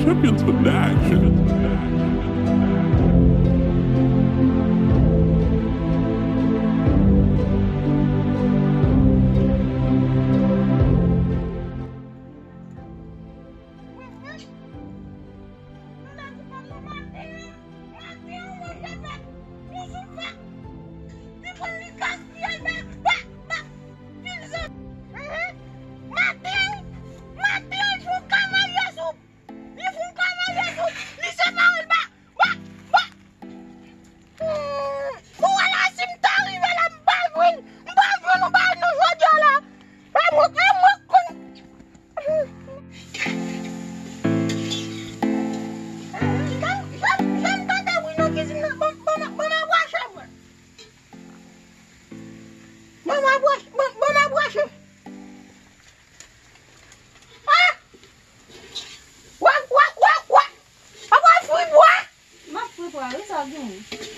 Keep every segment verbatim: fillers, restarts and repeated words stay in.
Champions Production. Maten, maten, maten, li fè yon kavalye sou, li fè yon kavalye sou, li separe l ba, ba, ba. Hmm, ou wè la, si m ta rive la, m pa jwenn, m pa jwenn yon bagay nan jodi a la. Pa mwen, pa mwen konn. Jan, jan, jan m tande bri nan kizin nan, ban, ban, ban m abwache, mwen. Ban m abwache, ban, ban m abwache. Ah! Wa, wa, wa, wa! Apa fri bwa? M ap fri bwa, wi, sa w gen?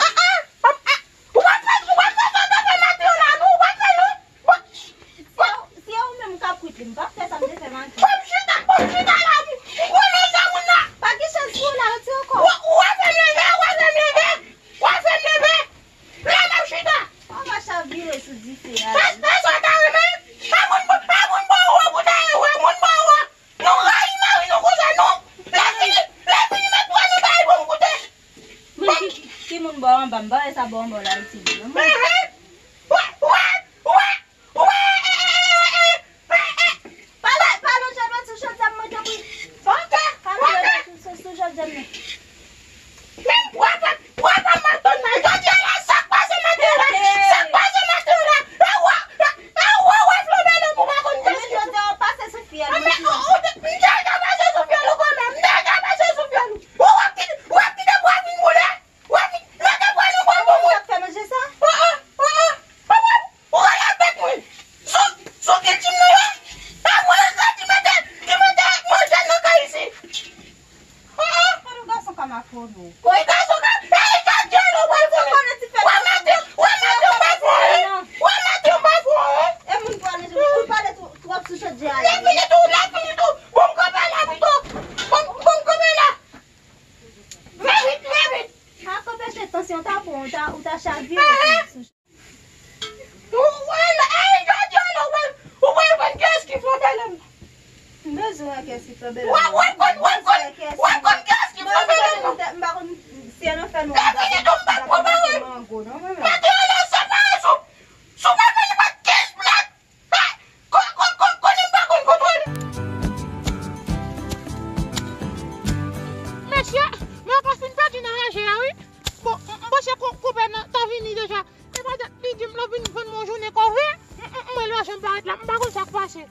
Ah, ah! Ah, ah! Ou pa fè, ou pa fè sa w te fè maten an la, non, ou pa fè, non. Bon, se bon. Ou, se ou menm k ap kwit li, m p ap fè sa m te fè maten. Bon, m chita, bon, m chita la, m, m konnen sa moun nan. Pa gen chans pou w la, retire kò w. Ou, ou pa fè m leve, ou pa fè m leve, ou pa fè m leve. La m ap chita. Ou va chavire sou dife a. Sa, sa, sa w ta renmen? Pa moun, pa moun bò ou an pou ta ye, wè, moun bò ou an. Nou rayi mari nou konsa, nou. Lè fini, lè fini, met dwa nan bagay pou m goute. Men ki, ki moun bò anba, m pa wè sa bò anba w la itil non. Ehe. Wè, wè, wè, wè, eh, eh. Pa, pa lonje dwèt sou chodyè m, mwen tanpri. Ok, ok. Pa lonje dwèt sou, sou, sou chodyè m nan. Men pwapa, pwapa m ap tann la. Jodi a la, sa k pase maten an la? Sa k pase maten an la? E wè, e, e wè, wè flanbe nan pou pa konn kès ki. Jodi a, w pase sou fyèl. A, men, ou, ou, m te ka pase sou fyèl ou kanmenm. M te ka pase sou fyèl ou. Ou, w ap kite, w ap kite bwa vin boule. W ap kite, mete bwa nan bwa pou mwen. Ou ap fè manje sa? Oh, oh, oh, oh. Papa, ou wè la tèt mwen. Sou, sou ki di m nan yo? E mwen ki di mete, ki mete manje nan kay isi. An, an. An, nou gason ka mafòme w. Wi, gason ka, e, gason ka, nou pral fòme. Wè maten, wè maten, w pa fòme. Wè maten, w pa fòme. E moun pale, moun pale twò, twòp sou chodyè a. Lè fini tou, lè fini tou. Bon, m kanpe la pito. Bon, bon, m kanpe la. Vin vit, vin vit. Pa kanpe, se tansyon ta pran w, ta, ou ta chavire sou, sou Ou wè la, ey, jodi a la, ou wè, ou wè konn kiyès ki flanbe nan. M bezwen wè kiyès ki flanbe nan. Wè, wè konn, wè konn, wè konn kiyès ki flanbe nan. M pa konn si e nan fè nou. Lè fini tou, m pa pwopare. Mango, non, mwen menm. Maten an la, separe sou, sou pa vini bat kenz blòk. Ko, ko, ko, konnen m pa konn kontwole. Mesye, mwen pa fin pèdi nan raje a, wi. Bon, m, m panse ko, konpè nan ta vini deja. E pa dat li di m l ap vin vann mwen jounen kòve. M, m, m wè lajan parèt la, m pa konn sa k pase.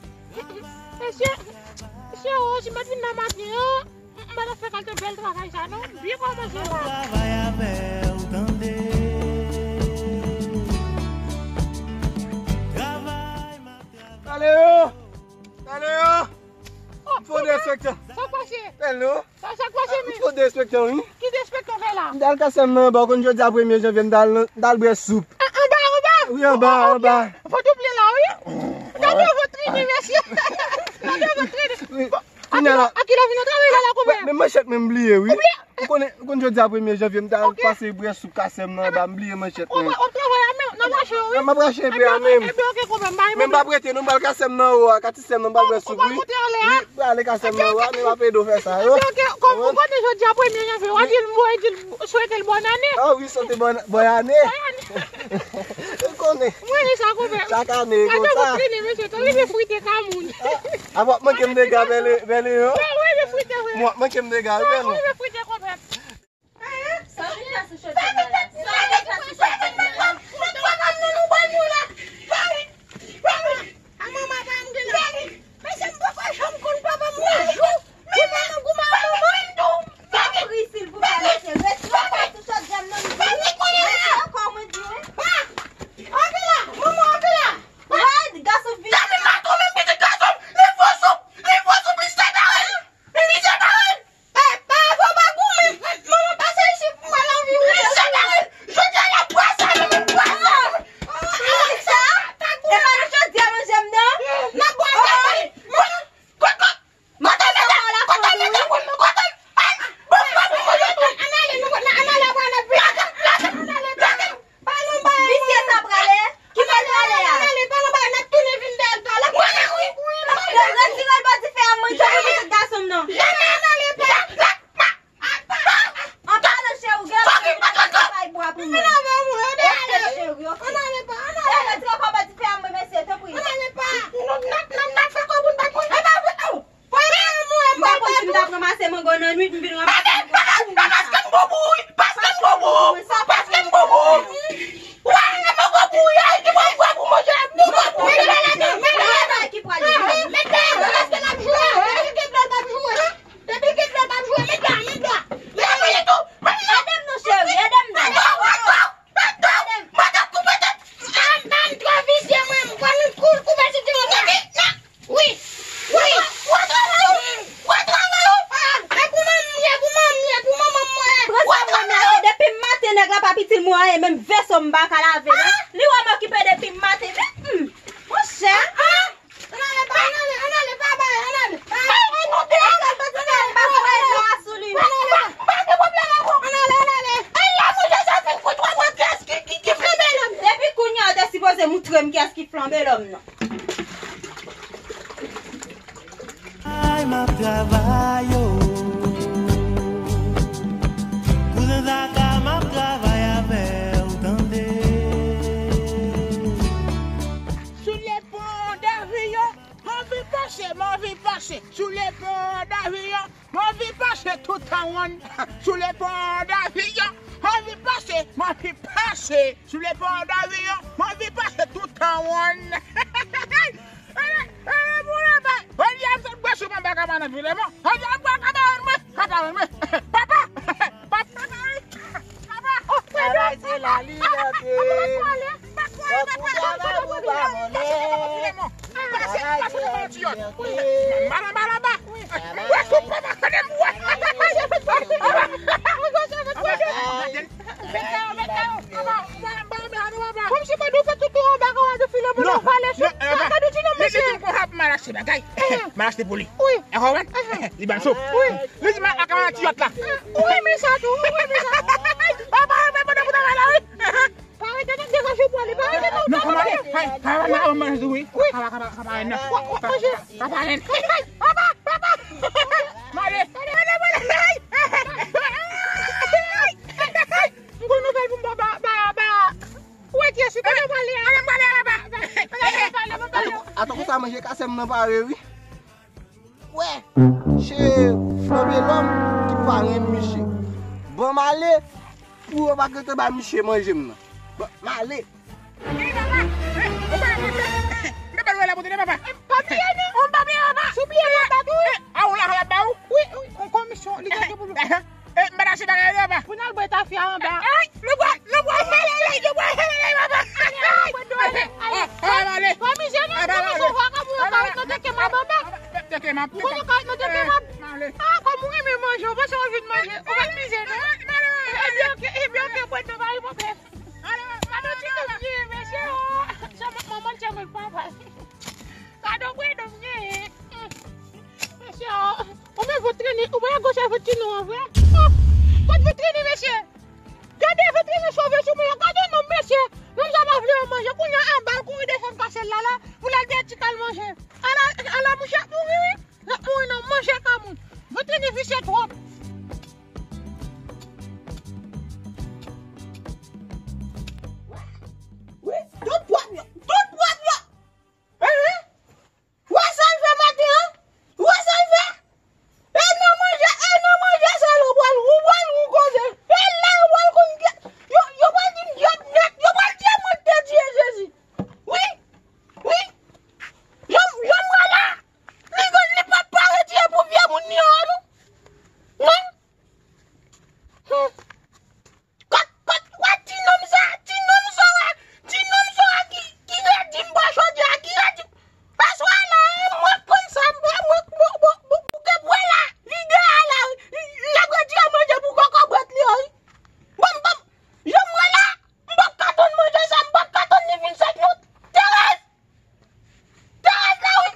Mesye, mesye, o, si m pa t vin nan maten an, m, m pa t ap fè kalite bèl travay sa non. M byen kòmanse la. Travay avè w, tande. Travay, m ap travay. Tale yo! Tale yo! M fò de enspektè. Sa k pase? Hello. Sa, sa k pase, men? M fò de enspektè, wi. Ki de enspektè w fè la? M t al kase m nan anba, ou konn jodi a premye janvye, m t al nan, m t al bwè soup. An, anba, anba? Wi, anba, anba. Fò double la, wi. Gade yon vòt trene, mesye. Gade yon vòt trene. Wi. Bon, kounye a la. A ki lè w vin nan travay la, la, konpè? Men manchèt mwen m bliye, wi. Ou bliye? Ou konnen, ou konn jodi a premye janvye, m t al pase bwè soup kase m nan anba, m bliye manchèt mwen. Ou ap travay a men, nan mache, wi. M ap rache pye a menm. Ebyen, ok, konpè, m pa. Men m p ap rete, non, m pral kase m nan anwo a, kati sèm nan, m pral bwè soup, wi. Ou pral monte anlè a? Wi, m prale kase m nan anwo a, men m ap ede w fè sa, yo. Ebyen, ok, kòm ou konnen jodi a premye janvye, w a di l, m voye di l swete l bòn ane. Ah wi, swete bòn, bòn ane. Bòn ane. Ou konnen. Mwen, e sa, konpè. Chak ane, konsa. Gade yon vòt trene, mesye, tou rive frite ka moun. A, w ap manke m dega, bèle, bèle yo. Mwen, mwen, mwen frite, wi. Mwen, manke m dega, wi, bèle. Mwen, mwen frite, konpè. Sa ki pase sou chodyè la? Sa ki pase sou chodyè la? Mesye, m poko janm konn papa m yon jou. Men manman goumen a manman. Tanpri, silvouplè, mesye, retire kò sou chodyè m nan, m di. Retire kò, mwen di w. Antre la, manman, antre la. Wè, gason vini. Gade maton menm, pitit gason. Li fò soup, li fò soup, li separe l. Li separe l. E, pa fò pa Nwit, m vin ranmase. Paske m gwo pou ou, paske m gwo pou ou, paske m gwo pou ou. Wè, mwen gwo pou ou, ay, ki mwen gwo pou manje, mwen gwo pou ou. Mete men la, mete men la. Ki pral mete men la, paske n ap jwe, depi gen vlè n ap jwe. Depi gen vlè n ap jwe, mete la, mete la. Mete men la tou, mete la. Ede m non, cheri, ede m non. Ede m. Mwen t ap koupe tèt. An, an, twò visye mwen, mwen nou kou, koupe tèt mwen. Wi, wi. Wè travay ou, wè travay ou. E pou manman m ye, pou manman m ye, pou manman m mwen. Pran sa mwen lave, depi maten nèg la pa pi ti mwen anyen, menm veso m pa ka lave non. Li wè m okipe depi maten. Monchè. Ann ale, pa, ann ale, ann ale, pa bay, ann ale. Pa, ann ale, pa, ann ale, pa, ann ale, ann ale. Ann ale, ann ale. Ay, la, mwen deja fin kout, wè, wè, kiyès ki, ki, ki flanbe lòm. Depi kounye a, ou te sipoze moutre m kiyès ki flanbe lòm nan. Ay, m ap travay, o. Kouzen Zaka, m ap travay avè w, tande. Sou le pon Daviyon, m anvi pase, m anvi pase. Sou le pon Daviyon, m anvi pase tout an wonn. Sou le pon Daviyon, m anvi pase, m anvi pase. Sou le pon Daviyon, m anvi pase tout an wonn. Ele, ele pou laba. Jodi a m sot bwè soup anba kabann Filemon. Jodi a m bwè kabann mwen, kabann mwen. Papa, papa, papa, wi. Papa, oh, travay se lalibète. Fòk ou travay pou pa mòne. Travay se lalibète. Mala, mala, ba. Bwè soup, papa, konnen m bwè. Kòmsi pa nou fè tout ou anba kabann Filemon, non, vale sou. Gade ti non, mesye. Mal achte bagay. Mal achte pou li. Wi. E konprann? Li ban soup. Wi. Li di mal ak kabann ti yòt la. Wi, men sa tou. Wi, men sa tou. Papa, papa, papa, papa, la, wi. Pa rete nan degaje pou ale. Pa rete nan. Non, kòman ale? Kay, kay, kay, kay, kay, wi. Wi. Kay, kay, kay, kay, non. Kay, kay, kay, kay, papa, papa. Male. Male, male, male. M gon nouvèl pou m ba, ba, ba, ba. Ou wè kiyès wi, kote w prale a? Kote m prale a, papa? Kote w prale, kote w prale? Atan konsa manje kase m nan pare wi. Wè, se flanbe lòm ki pa renmen misye. Ban m ale pou yo pa gentan ba misye manje m nan. Ban m ale. Ey, papa! Ey, ou pa, m te ba l wè la pou tande, papa. Pa bliye non. Ou pa bliye, papa. Si w bliye, m ap bat ou wi. A, ou la, l ap ba ou? Wi, wi, yon komisyon, li gentan pou nou. E, m pa t achte bagay yo, papa. Pou n al bwè tafya anba. Ay, nou bwè, nou bwè, nou bwè, nou bwè, papa. Ale, ale, bwè dlo, ale, ale. Ay, ale. Pa mizè non, pa mizè, ou va ka pou yon kawòt nan teke m ap anba. Teke m ap, ou konnen kawòt nan teke m ap. Ale. A, kòm ou renmen manje, ou panse w vin manje. Ou pa t mizè non. Ebyen, oke, ebyen, oke, bwè dlo, pa gen pwoblèm. Ale, ale, ti nou byen, mesye, o. Sa manman, sa mwen, papa. Gade bwè dlo m genyen. Mesye, o. Ou men vant trennen, ou pa gòch vant trennen an vre? O, kot vant trennen, mesye? Gade vant trennen sove sou mwen, gade non, mesye. Menm jan m ap vle yon manje, kounye a anba l kouri desann pase l la, la, pou l al dèyè ti kal manje. Ala, ala mouche ap mouri, wi. L ap mouri nan manje ka moun. Vant trennen visye twòp. Wi, tout pwòp yo, tout pwòp yo. Hein? Wè sa l fè maten an? Wè sa l fè? E nan manje, e nan manje sa l ou pral, ou pral ou koze. E la yo pral konn ke, yo, yo pral di m dyòb nèt, yo pral tiye mwen te tiye Jezi. Wi, wi. Yo, yo mwen la. Li konn li p ap pa retire pou vye moun li an non. Non. Hmm. Kot, kot, wè ti nonm sa, ti nonm sa, wè, ti nonm sa ki, ki redi m bò chòdye a, ki redi m. Paswa la, e mwen k konn sa, mwen, mwen, mwen, mwen, mwen, mwen, mwen, mwen la, li deyò la, wi, l ap retire manje pou kòkòbwèt li yo, wi. Bon, bon, jan mwen la, m p ap ka tann manje sa, m p ap ka tann li vin sèt non. Terèz! Terèz la, wi!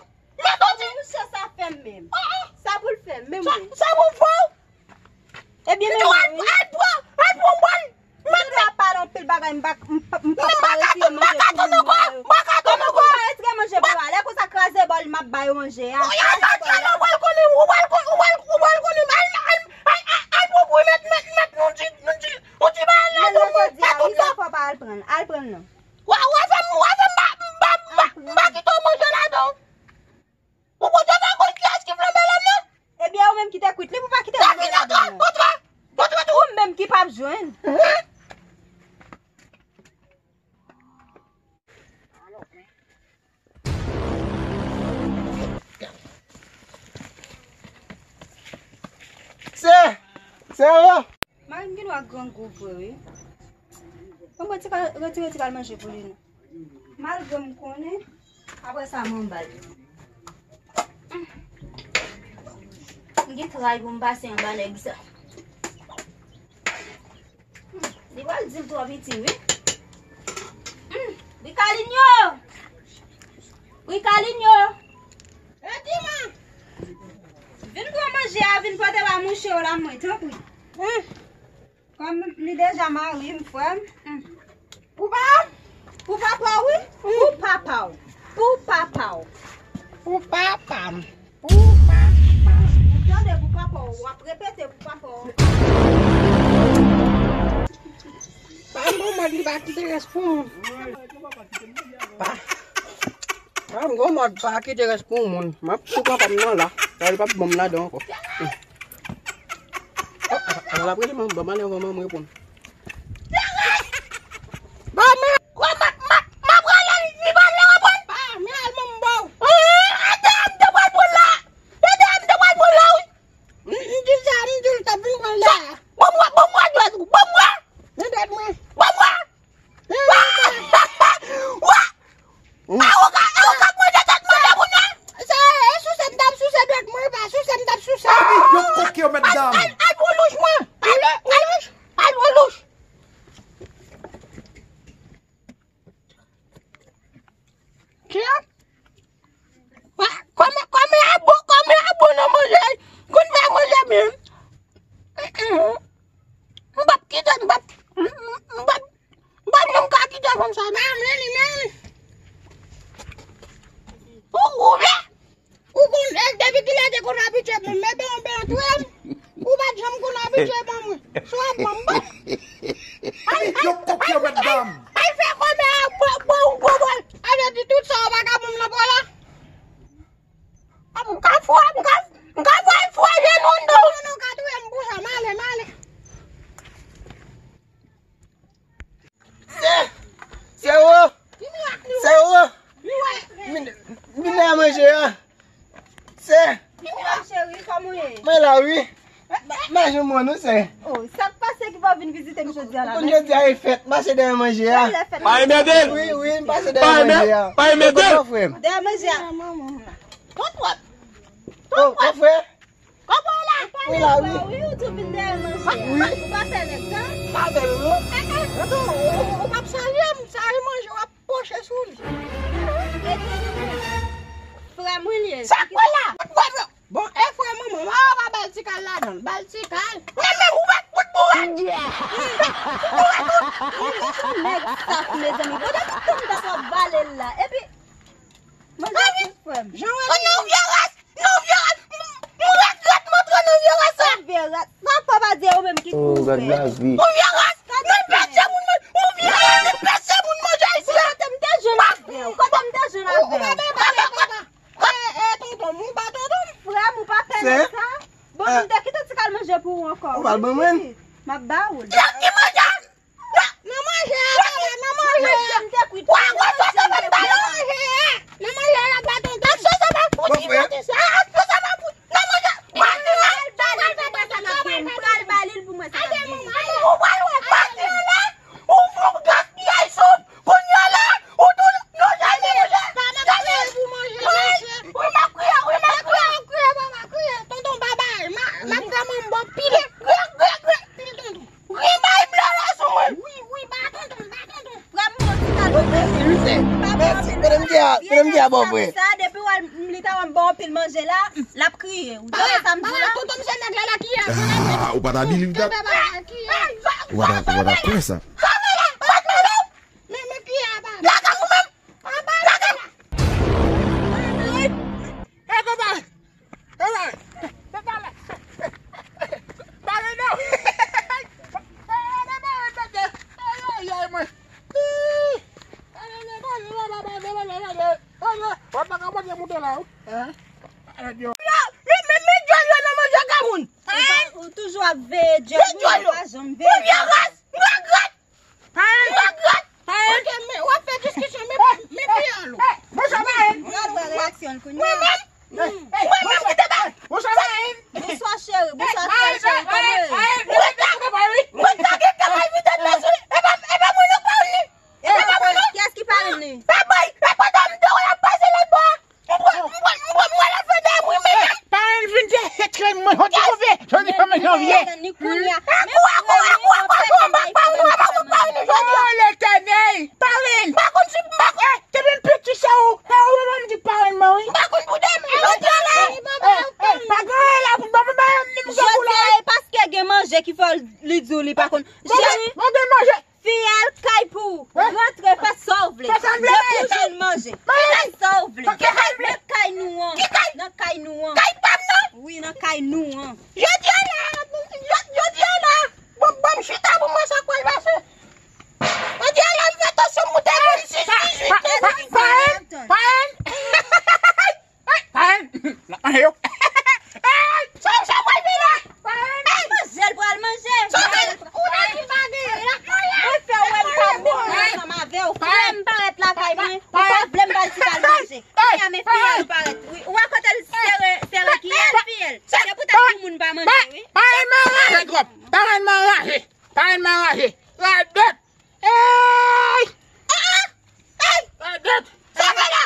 Mèt ou di! Mouche, sa fè m menm. Sa pou l fè m menm, wi. Sa pou l fè w? Ebyen, men mwen, wi. Al pran, al pran bòl. Mèt la pale anpil bagay, m pa, m pa, m pa ka retire manje pou moun mwen yo. M pa ka tann ankò. M pa ka tann ankò. M pa retire manje pou yo. Lè konsa, kraze bòl, m ap ba yo manje a. Ou pral konnen, ou pral konnen, ou pral, ou pral konnen. Al, al, al, al, al pran bòl, mèt, mèt, mèt, nou di, nou di, ou di bagay la, nou di, mèt la. Men jodi a, wi, sa fò pa al pran l. Al pran l non. Wa, wa fè m, wa fè m ba, ba, ba, ba kite w manje ladan. Ou konn yo pa konn kiyès ki flanbe lòm nan? Ebyen, ou menm ki te kwit li pou pa kite l manje. Jwenn. Se, se yo. Mari m gen dwa grangou vre, wi. Bon, mwen ti ka retire ti kal manje pou li, non. Malgre m konnen, apre sa, mwen ba l. M gen tray pou m pase anba nèg sa. Li pral di l twò piti, wi. Rikalinyo! Rikalinyo! Eti, man! Vin pran manje a, vin pote ba mouche w la, mwen, tanpri. Kòm li deja mari m, frè m. Pou pa? Pou papa w, wi. Pou papa w. Pou papa w. Pou papa m. Pou papa m. Ou tande pou papa w. W ap repete pou papa w. Pa m gon mòd li pa kite rès pou moun. Pa. Pa m gon mòd pa kite rès pou moun. M ap sou papa m nan la. La, li p ap ban m ladan ankò. Ala, la prele manman, ban m ale anvan manman reponn. Ban m, m, m, m ap rele li, li pa vle reponn. Pa, men al manman ba w. Atè, m te pral pran la. Atè, m te pral pran la, wi. M, m di sa, m di l t ap vin pran la. Ban m wè, ban m wè dwèt ou, ban m wè. Men dwèt mwen. Ban m wè. Wa! Wa! A, ou ka, a, ou ka manje tèt manje kounye a? Sa, e souse m t ap souse dwèt mwen, pa souse m t ap souse. Yo koke yo, mèt dam. Al, al, al pou louch mwen. Al, al, al pou louch. Kiyès? Wa, kòman, kòman a bon, kòman a bon nan manje? Konn fè manje menm. M p ap kite, m p ap, m p ap, m p ap janm ka kite fanm sa. Men li, men li. Ou, ou vle? Ou konn, e, depi kilè te konn abitye ban m, men ben, ben, twè m. Ou pa t janm konn abitye ban mwen. So ap ban m, ban. Yo kòk yo mèt dam. Ay, fè kòmè a, bon, bon, bon, bon. A vle di tout sa ou pa ka ban m nan pa la. M ka fwa, m ka, m ka fwa, fwa jenou anndan. Non, non, ka touye m pou sa, m ale, m ale. Se, se ou. Se ou. Vin, vin la manje a. Se. Cheri, kòman w ye? Mwen la, wi. Mache mwen nou se. Oh, sa k pase ki pa vin vizite m jodi a la? Konn jodi a e fèt, mache dèyè manje a. Pa enmède l. Wi, wi, m pase dèyè manje a. Pa enmède l. Dèyè manje a. Tout wòp. Oh, frè. Kòman w la? Wi la, wi. Wi, ou tou vin dèyè manje a. Wi. Ou pa fè nèg sa? Pa bèl, non? Eh, eh. Ou, ou, ou p ap salye m, salye manje w ap poche sou li. Frè m, wi, l ye. Sa k wè la? Bon, e frè manman, mwen pa ba l ti kal ladan l. Ba l ti kal. Mwen menm ou pa kout bourèt. Ou sou nèg saf, mezanmi. Bon, depi tan m t ap vale l la. Epi, mwen frè m. Jan wè. Nan vye ras, nan vye ras. M, m regrèt m antre nan vye ras sa. Vye ras. Sa papa di ou menm ki koupè. Oh, gad lavi. Nan vye ras. Nan pèse moun manje. Ou vye ras, nan pèse moun manje isi. Kote m te jwenn avè w? Kote m te jwenn avè w? Papa, papa. E, e, tonton m, ou pa tonton m? Frè m, ou pa fè nèg sa? Bon, m te kite ti kal manje pou ou ankò. Ou pa ban mwen? M ap ba ou l. Nan manje a, papa, nan manje a. Manje m te kwit. Wa, wa, sa, sa, sa, sa, nan manje a. Nan manje a, la ba tonton. Aksyon sa pa fouti, fouti sa. Aksyon sa pa fouti. Nan manje a. Pral ba li l pou mwen sa k ap vini. Pral ba li l pou mwen sa k ap vini. Ou pral wè pati anlè. Ou fè yon gaspiyaj sou. Kounye a la, ou tou, nou jwenn manje. Gade, wi, m ap kriye, wi, m ap kriye. Tonton, babay, m ap fè manman m bon pil. Kriye, kriye, kriye. Pil tonton. Wi, bay m lè la sou mwen. Wi, wi, ba tonton, ba tonton. Frè m, yon ti kado. Mèsi, wi, sè. Mèsi. Kote m te a, kote m te a, bon, frè. Sa, depi w al, li ta wè m ba w pil manje la, l ap kriye. Ou tande sa m di la? Tonton m se nèg la, la ki a. Ah, ou pa ta believe that. Ou pa ta, ou pa ta kwè sa. Men, men ki a ba. Lage ou menm. Lage. E konpa. E ba. Se talè. Pale non. Pale non, pale non. Ay, ay, ay, mwen. Pale non. Wap pa ka monte mouton la, wi. Hein? Men, men, men, djòl yo nan manje granmoun. Ou pa- ou toujou ap veye djòl, ou pa janm veye djòl. Ou vye ras, m regrèt. M regrèt. Ok, men w ap fè diskisyon, men men fiyèl ou. Bonswa, Mayen. Gad wè reyaksyon l kounye a. Mwen menm, mwen menm ki te ba. Bonswa, Mayen. Bonswa, cheri. Bonswa, frè cheri. Kòman yo ye? Mwen ta, mwen ta gen kè bay vide nan sou li. E pa, e pa mwen non, pa li. E pa mwen non. Kiyès ki pa li? Pa bay, e pandan m te wè l ap pase lòt bò a. M pran, m pran, m pran, m pran lòt fè dèyè m wi, men. Parenn vin fè eksprè mwen, jodi konvye, jodi konvye janvye. Ni kounye a. Akou, akou, akou, akou, akou, akou, akou, akou, akou, jodi a. Oh, Letènèl, parenn. Pa konn si, pa konn, eh, depi m piti se ou, se ou mwen m di parenn mwen wi. M pa konn pou demen, jodi a la. Eh, eh, pa gen anyen la pou ban mwen, ban mwen, m gen kou la. Jodi a, e paske gen manje ki fè li di w li pa konn. Bon, bon, gen manje. Fiyèl kay pou ou. Rantre, fè sa w vle. Fè sa m vle. Depi w jwenn manje. Fè sa w vle. Fè sa m vle. Nan kay nou an. Ki kay? Nan kay nou an. Kay pa m nan? Wi, nan kay nou an. Jodi a la, jodi a la, bon, bon, m chita pou m wè sa k pral pase. Jodi a la, m fè tansyon m moute mil sis, dizuit, kenz. Parenn, parenn. Hey, parenn, n ap manje yo. Hey, sa, sa pral vin la. Parenn, manje l pral manje. Sa pral, ou ta di pa gen, l ap manje. Mwen fè w wè m pa bon ansanm avè w. Frè m parèt lakay mwen, ou pa vle m ba l ti kal manje. Kounya men fiyèl ou parèt. Wi, ou wè kote l sere, sere ki el, fiyèl. Se pou tèt timoun pa manje, wi. Parenn m anraje twòp. Parenn m anraje. Parenn m anraje. Radòt. Ey! Radòt. Sa fè la?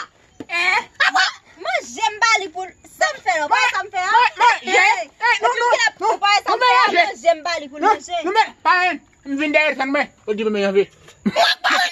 Eh? Apa, manje m ba li pou l. Sa m fè la? Ou pa wè sa m fè a? Manje. Ey, non, non, non, non, manje. Manje m ba li pou l manje. Nou men, parenn, m vin dèyè sèn mwen. Ou di mwen janvye. Mwen pa wè